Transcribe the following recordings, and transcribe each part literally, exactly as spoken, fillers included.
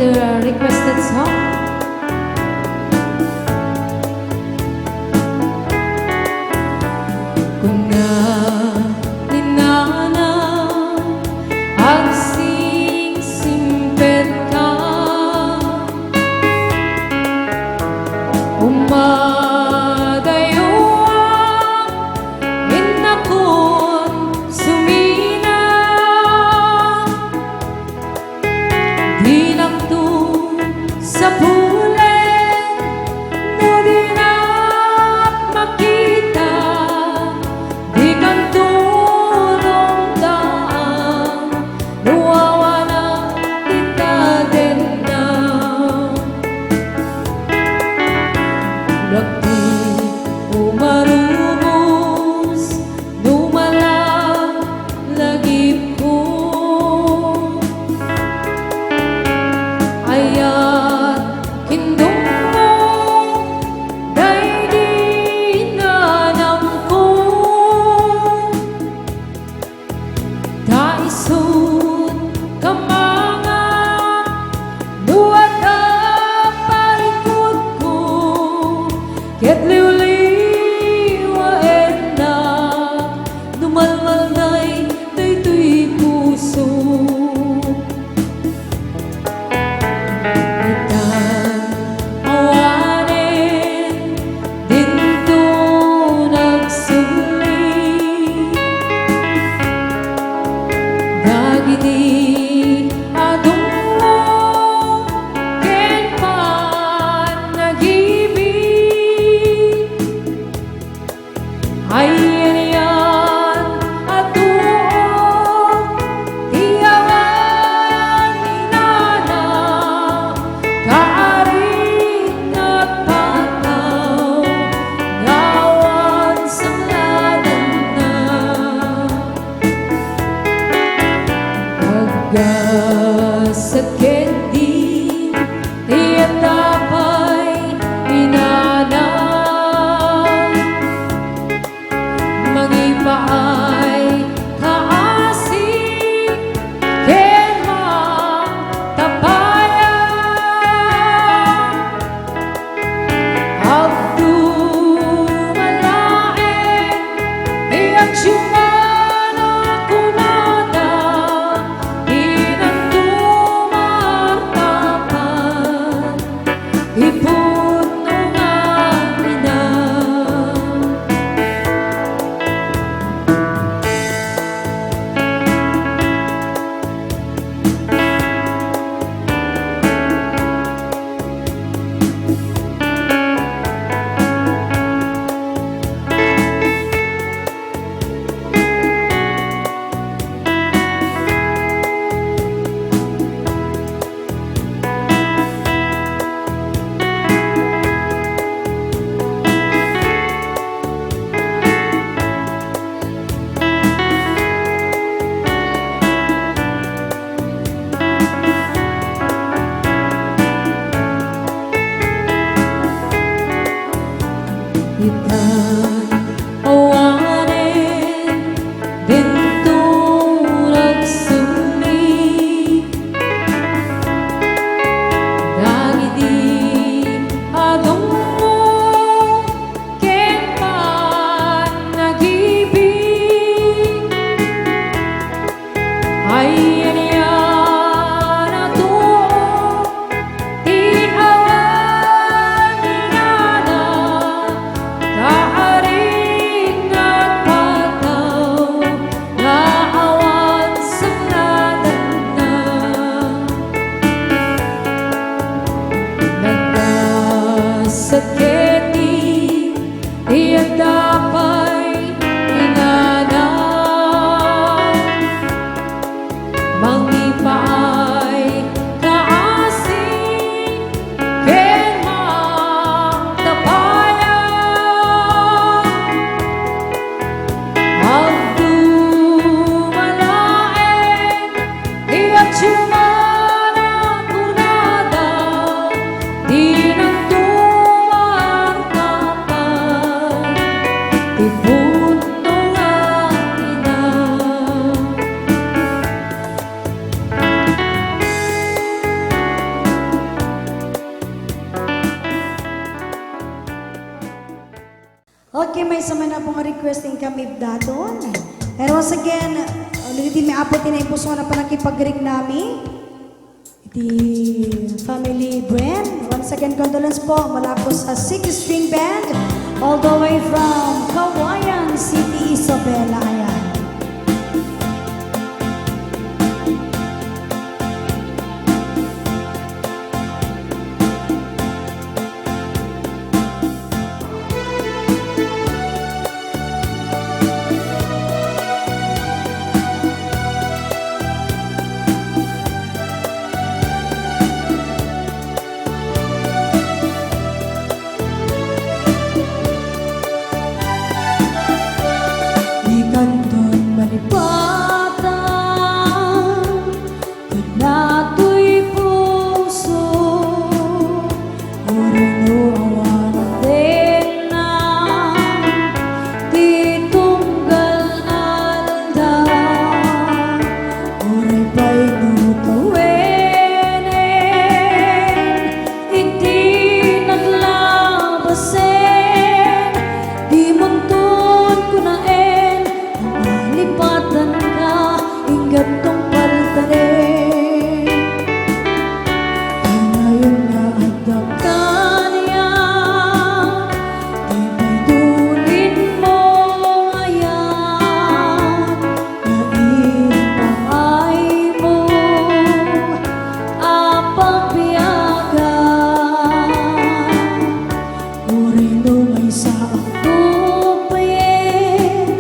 The requested song. Kuna ni Nana, agsingsimpet ka. Umadayo a, innakon sumina. Dinakto sapulen no dinak makita, dikanto lumdaan no awanak ti tadenna. Nagdi umarumos no malagipko. Ayat ken dummo daydi nanamko. Ta isut' kamangak no adda parikutko, ket liwliwaennak no malmalday daytoy puso. Itan awanen dinto nagsubli dagiti adungngo ken pannagibit. Ayan-yan a too ti awan ni Nana, kaarit nga patao nga awan sangladanna. Aggasat ketdi ti adda pay ni Nana. Mangipaay kaasi ken mangtapaya. Agduma laeng ti agsuma no kunada, dinanto martapan ti pudno nga ina. Interesting kami daton. And once again, uh, ulitin mi, Apo, ti naimpuso nga pannakipagriknami iti family Buen. Once again, condolence po mula po sa Six String Band, all the way from Cauayan City, Isabela. Ayan. Di kanton malipatan ket datoy puso, uray no awan denna ti tunggal aldaw, uray pay no tawenen iti naglabasen, dimonton kunaen, malipatanka, ingga't tungpaltanen. Kanayon nga adda kaniak, ti pay dulinmo nga ayat, nga ipaaymo a pagbiagan. Uray no maysa a kupayen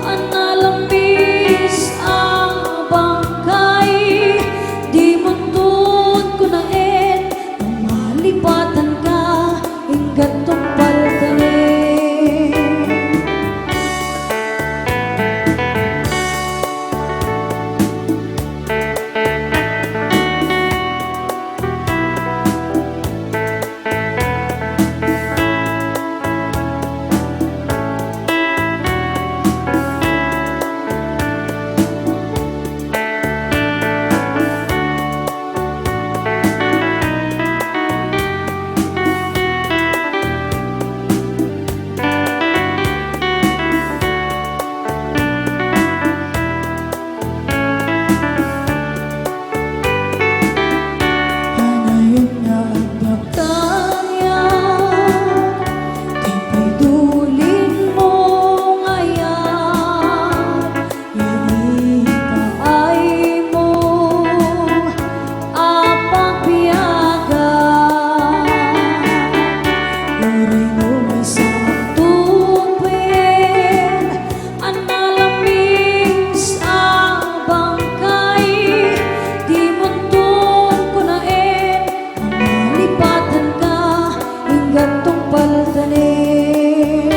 a nalamis a bangkay, dimonton kunaen, malipatanka, ingga't tungpaltanen. Kanayon nga adda kaniak, ti pay dulinmo nga ayat, nga ipaaymo a pagbiagan. Uray no maysa a kupayen a nalamis a bangkay, dimonton kunaen, malipatanka, ingga't tungpaltanen.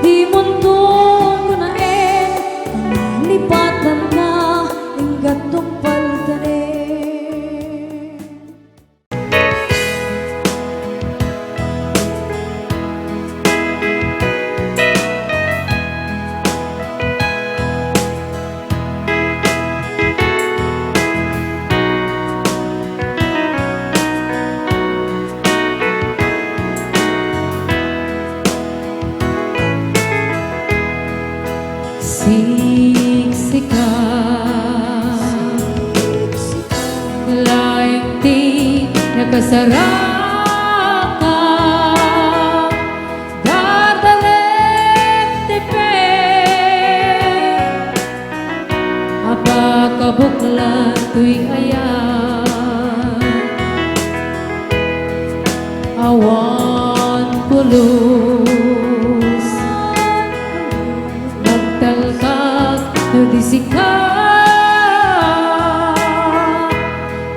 Dimonton kunaen, malipatanka, ingga't tungpaltanen. Siksika, laeng ti nakasaraka, dadarek ti pek a pakabuklan toy ayat. Awan pulos, nagtalkak no di sika,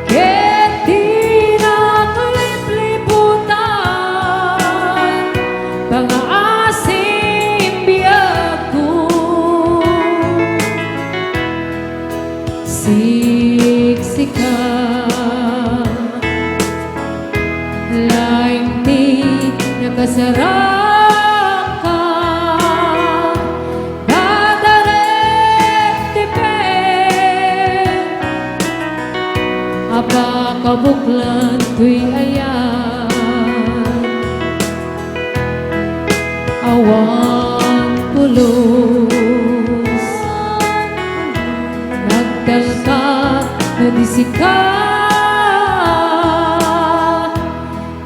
ket di nakalipliputan, pangaasim biagko. Siksika, laeng ti nakasaraka, dadarek ti pek a pakabuklan toy ayat. Awan Sika,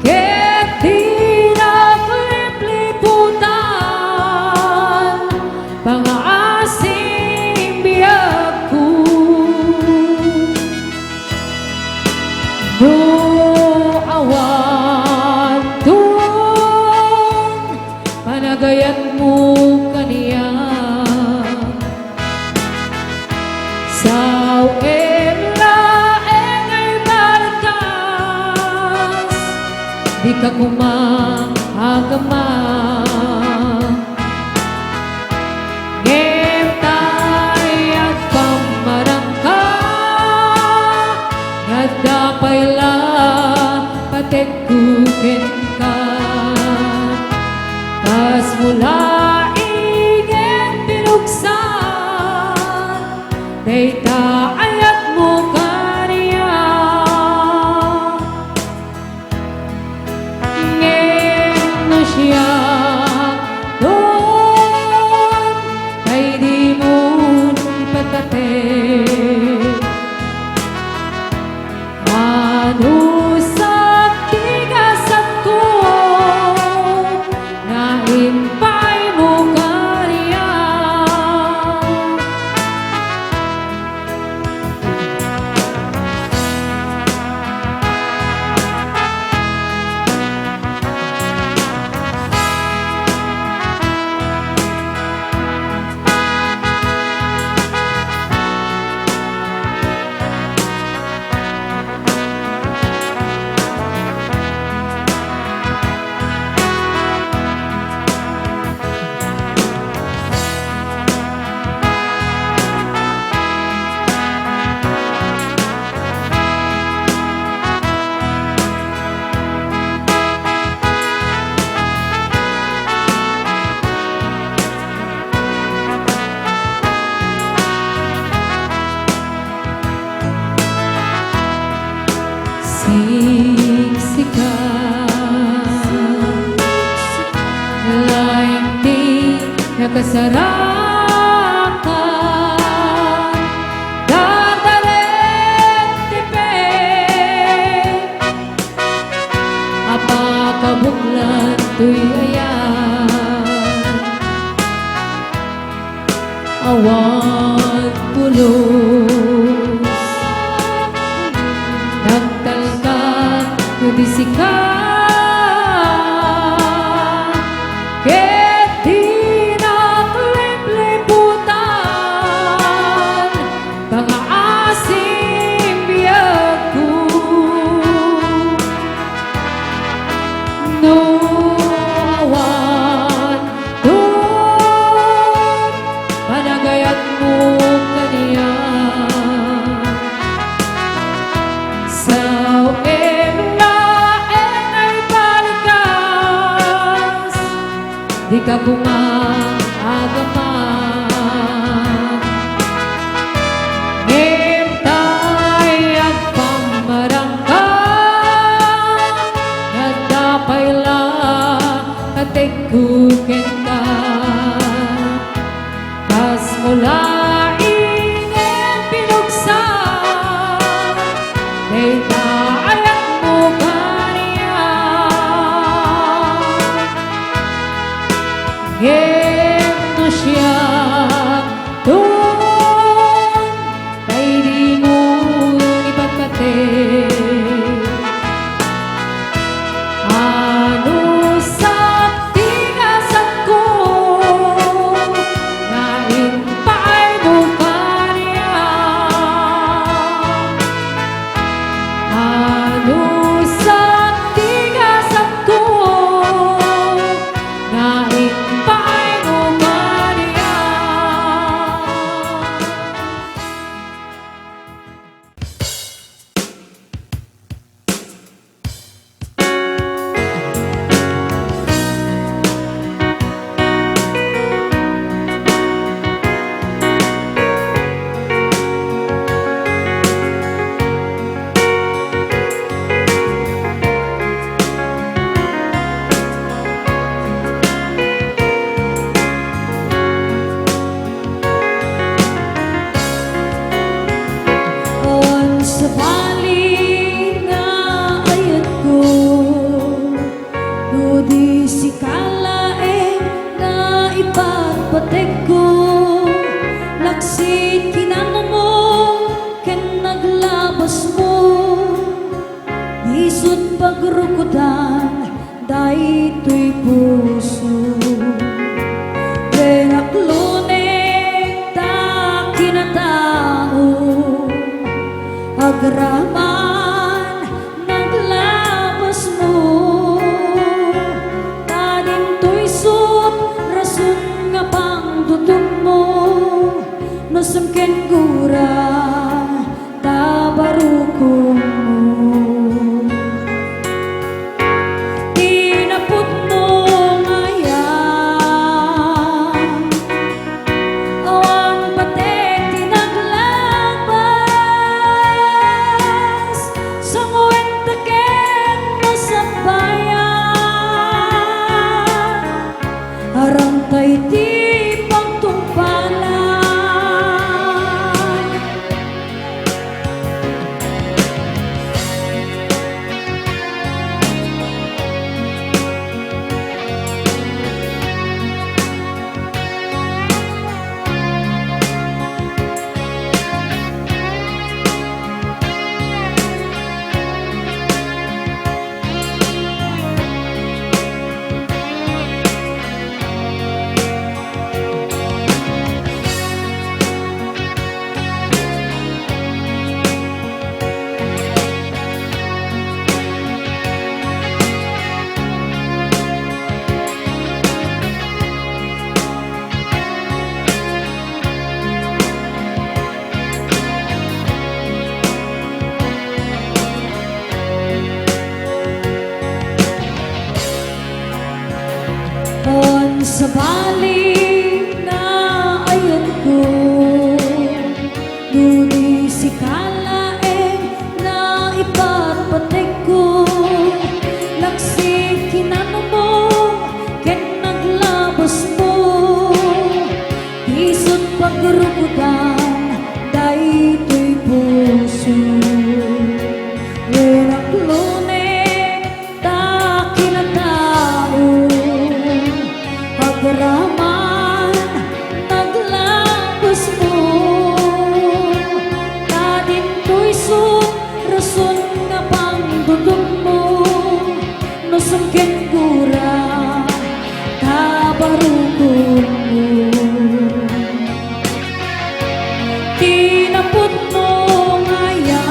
ket dinak lipliputan, pangaasim biagko. No awan ton panagayatmo kaniak, sawen laeng nga ibalkas, dika koma agama. Ngem tay agpammarangka, nga adda pay la pategko kenka. Kasmo laeng binuksan dayta ayatmo kaniak. Ngem no siak ton tay dimon ipatpateg, mano sa ti gasatko nga impaaymo kaniak? Siksika laeng ti nakasarakan, dardarem ti pek a pakabuklan toy ayan. Awan pulos, nagtalkan no di sika, ket dinak lipliputan, pangaasim biagko. No awan ton panagayatmo kaniak, sawen laeng nga ibalkas, dika koma agama. Ngem tay agpammarangka, nga adda pay la pategko kenka. Kasmo laeng binuksan dayta ayatmo kaniak. Ngem Sit kinanmo ken naglabasmo, isut' pagrukodan daytoy puso. Wen akluneg ta kinatao, agraman naglabasmo. Ta dintoy isut' rason nga pangdutongmo, no sumken gura ta barukonmo. Ti napudno nga ayan, awan batek ti naglabas, sanguen ta ket masakbayan. Arantay ti pagtungpalan. Awan sabali nga ayanko, no di sika laeng nga ipatpategko, laksi kinanmo ken naglabasmo. Isut' pagrukodan daytoy puso. Wen akluneg ta kinatao, agraman naglabasmo. Ta dintoy isut' rason nga pangdutongmo, no sumken gura ta barukonmo. Ti napudno nga ayan,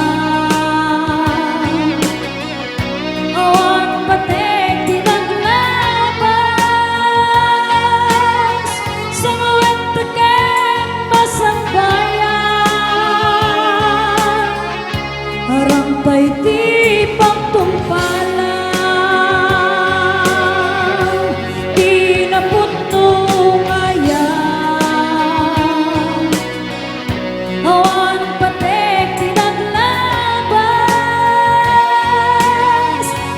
awan batek ti naglabas, sanguen ta ket masakbayan. Arantay ti pagtungpalan. Ti napudno nga ayan, awan batek ti naglabas,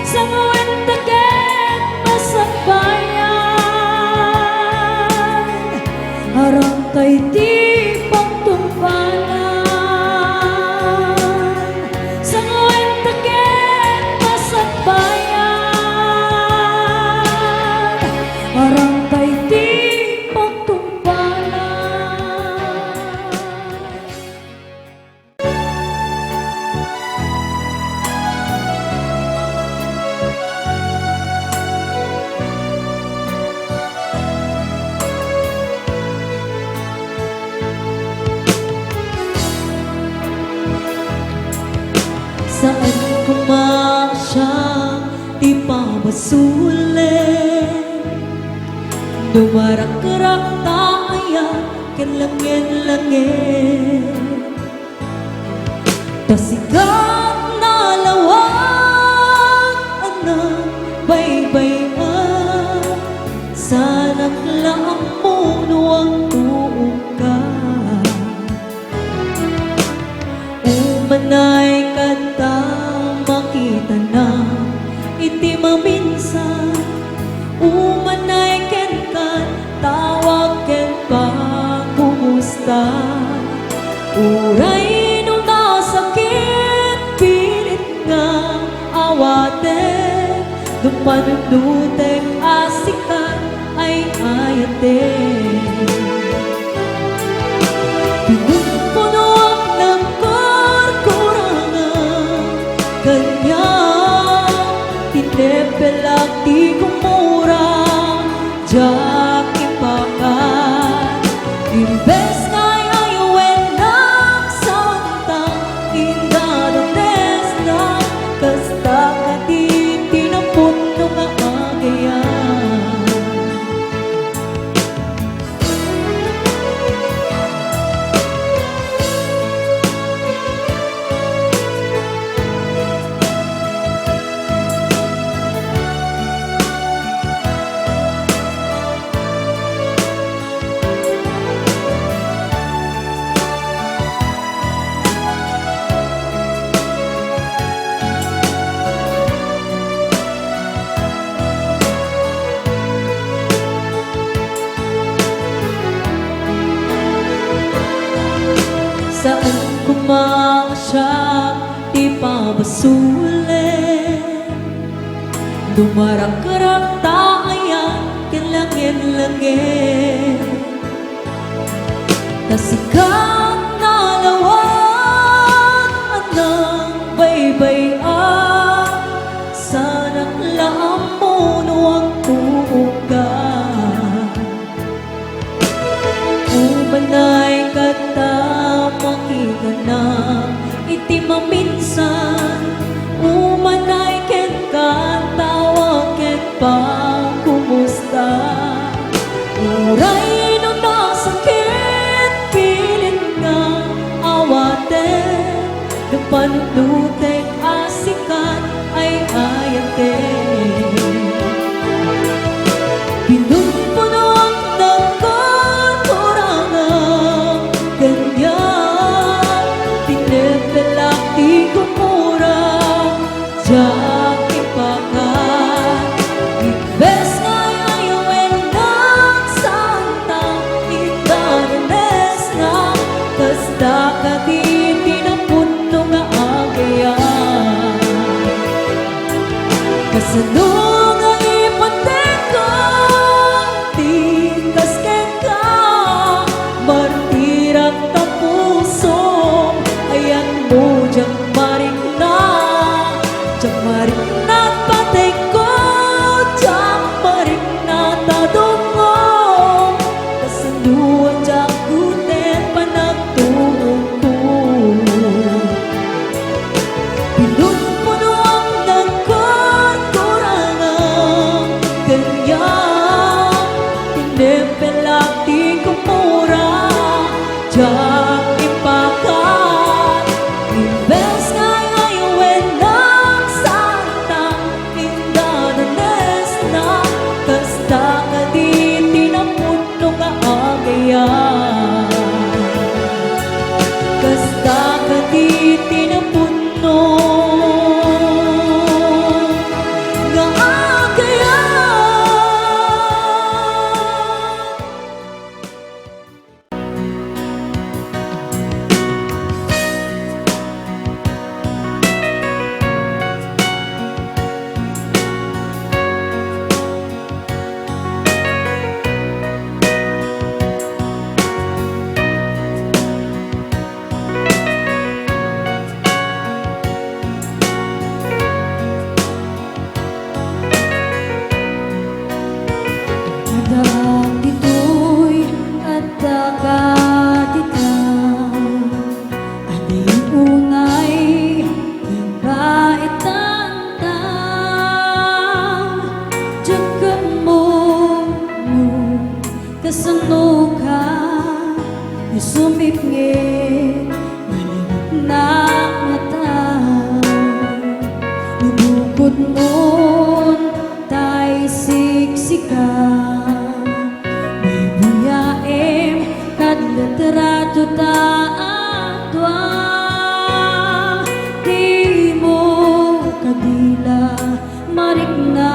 sanguen ta ket masakbayan. Arantay ti pagtungpalan, sanguen ta ket masakbayan. Arantay ti pagtungpalan. Saan koma siak ti pabasolen no marakrak ta ayat ken langen-langen. Ta sika nalawag a nagbaybay-an, saanak la ammo no agtuongka. Umanay kenka ta makitanak iti maminsan. Umanay kenka, tawag ken pangkumusta. Uray no nasakit pilit nga awatek, no panunnotek a sika ay-ayatek. Ti gumura, diak impakan. Imbes nga ay-ayoennak santa, indadanesnak, kasta kadi ti napudno nga agayam. Saan koma a siak ti pabasulen. Dumarakrak ta ayan ken langen-langen. Ta sikat nalawag a nangbaybay-ak, saanak la ammo no agtutuokka. Umanay ket ta makitanak iti maminsan. Umanay kenka, tawag ken pangkumusta. Uray no nasakit, pilit nga awaten. Napannutek a sikat ay ayaten. Pinunpunoak nagkurkurangak, kaniak tinepelak ti gumura, diak impakan. Imbes nga ay-ayoennak santa, indadanesnak, kasta kadi ti napudno nga agayam. Kasano nga ipatengko ti kas kenka? Martirak ta pusom, ayanmo diak marikna. Diak marikna patayko, diak marikna ta dumngom. Kasano a diak guten panagtuokko? Pinunpunoak nagkurkurangak, kaniak tinepelak ti gumura, diak impakan. Imbes nga ay-ayoennak santa, indadanesnak, kasta kadi ti napudno nga agayam. Kasta kadi ti napudno nga agayam. Adda ditoy, adda kadita. Adi unay ken baetanta. Diak ammo no kasanoka nga sumipnget nga linipnakta. No bukod mon tay siksika, bibiaem kad litrato ta a dua. Dimo kadi la marikna,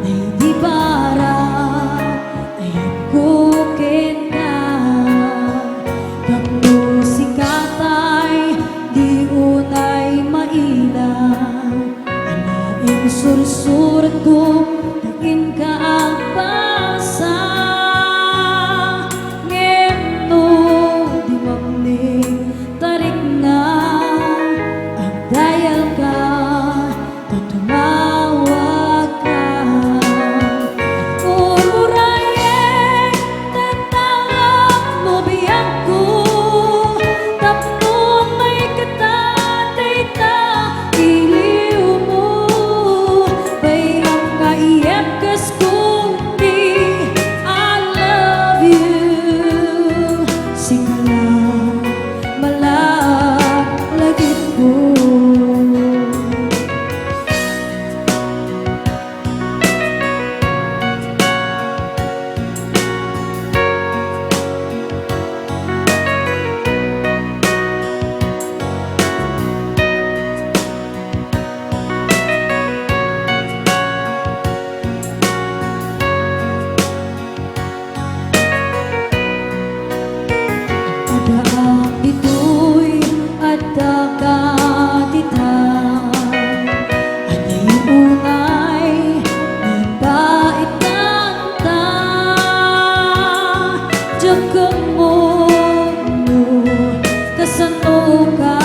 daydi bara ayatko kenka. Tapno sika tay di unay maila, ania insursuratko ta kenka agbasa. Ngem no di mamneg ta Mo no kasano ka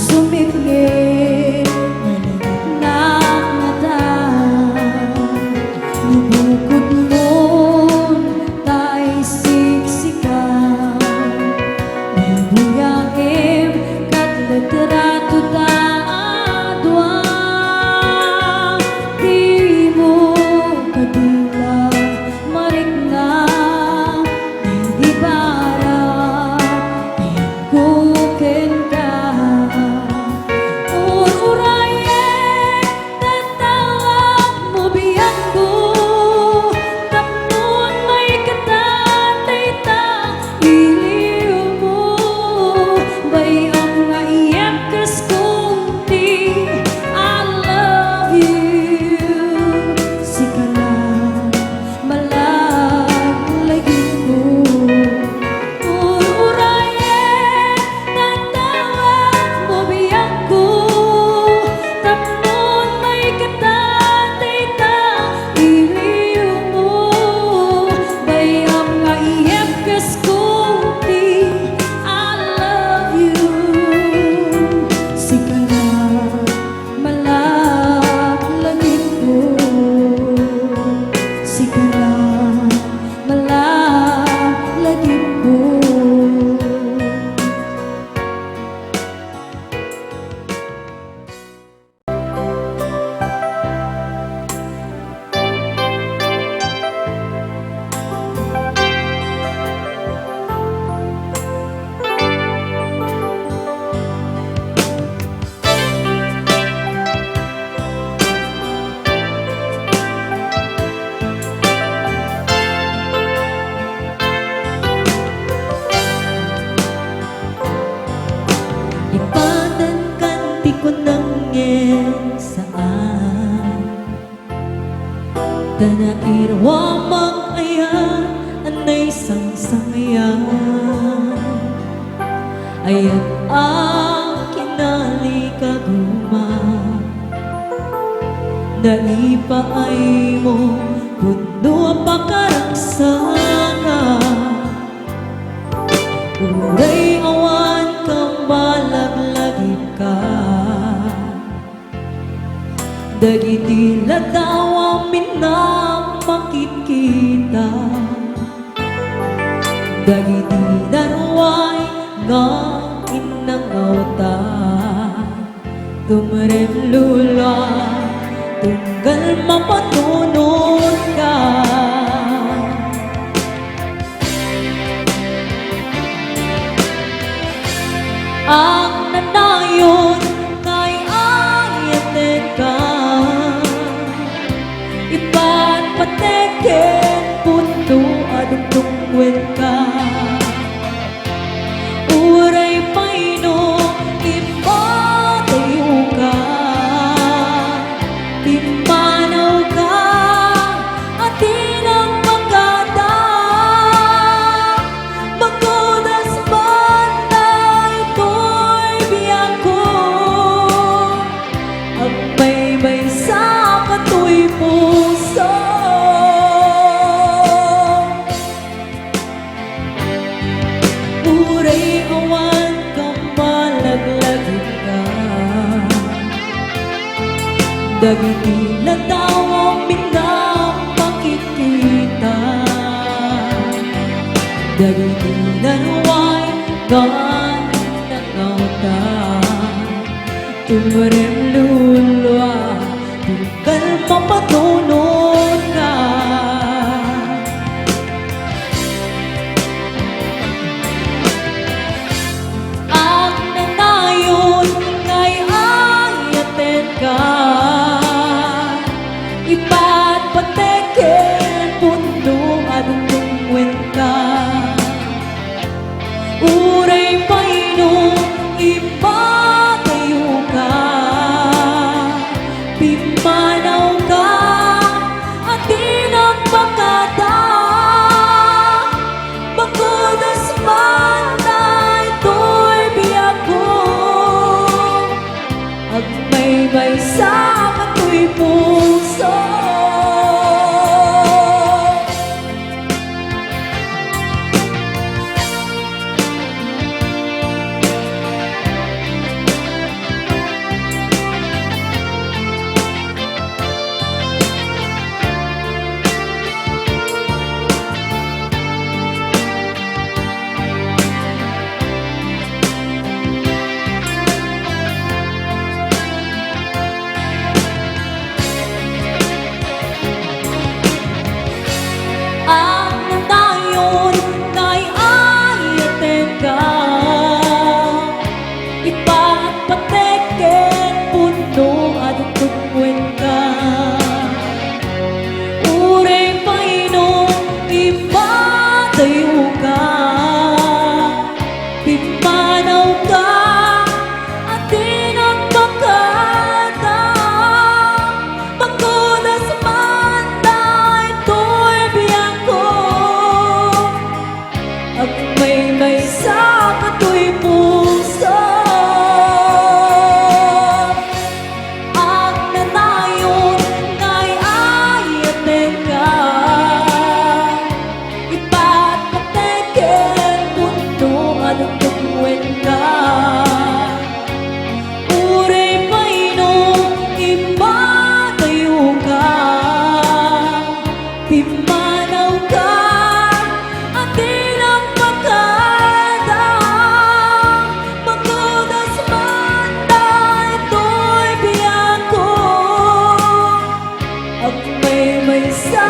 sumipnget, mailagipnak ngata. No bukodmon tay siksika, no buyaem ket litrato ta a dua. Dimo kadi la marikna, idi para ko kenka. Ur-urayen, tatawag mo biagko, tapno maikatan dayta iliwmo. Bay-am nga iyebkesko ti I love you. Sika la malaglagipko. Ur-urayen, tatawag mo biagko, tapno maikatan dayta iliwmo. Bay-am nga iyebkesko ti I love you. Sika la malaglagipko. Sika la malaglagipko. Ipatankan ti kunam ngem saan. Ta nairuamak aya a naisangsangayan. Ayan a kinalikaguma, naipaaymo pudno a pakaragsakan. Uray awan ka malaglagipka. Dagiti ladaw a minammakitkita, dagiti naruay nga innangawta, tumrem lulua, tunggal mapanunotka. Agnanayon nga ay-ayatenka, ipatpatek ken pudno a dumdumngwenka. Uray pay no ipatayoka, pimmanawka a di nagpakada. Makudas man daytoy biagko, agbaybaysa katoy puso. Uray awan ka malaglagipka, dagiti ladaw a minammakitkita, dagiti naruay nga innangawta, tumrem lulua, tunggal mapanunotka. Agnanayon nga ay-ayatenka, ipatpatek ken pudno a dumdumngwenka. Uray pay no ipatayoka, pimmanawka ka, pimmanawka, a di nagpakada, magkudas man daytoy biagko. Agmaymaysa katoy puso. Agnanayon nga ay-ayatenka, ipatpateg ken pudno a dumdumngegka. Uray pay no immadayoka, pimmanawka, a di nagpakada, magkudas man daytoy biagko. Agmaymaysa